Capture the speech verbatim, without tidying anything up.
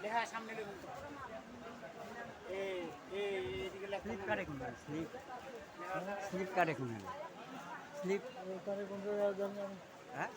লেখা সামনে লেখুন তো। এ, এ, এদিকে লেখা স্লিপ কাটে কোন স্লিপ? স্লিপ কাটে কোন? স্লিপ? হ্যাঁ।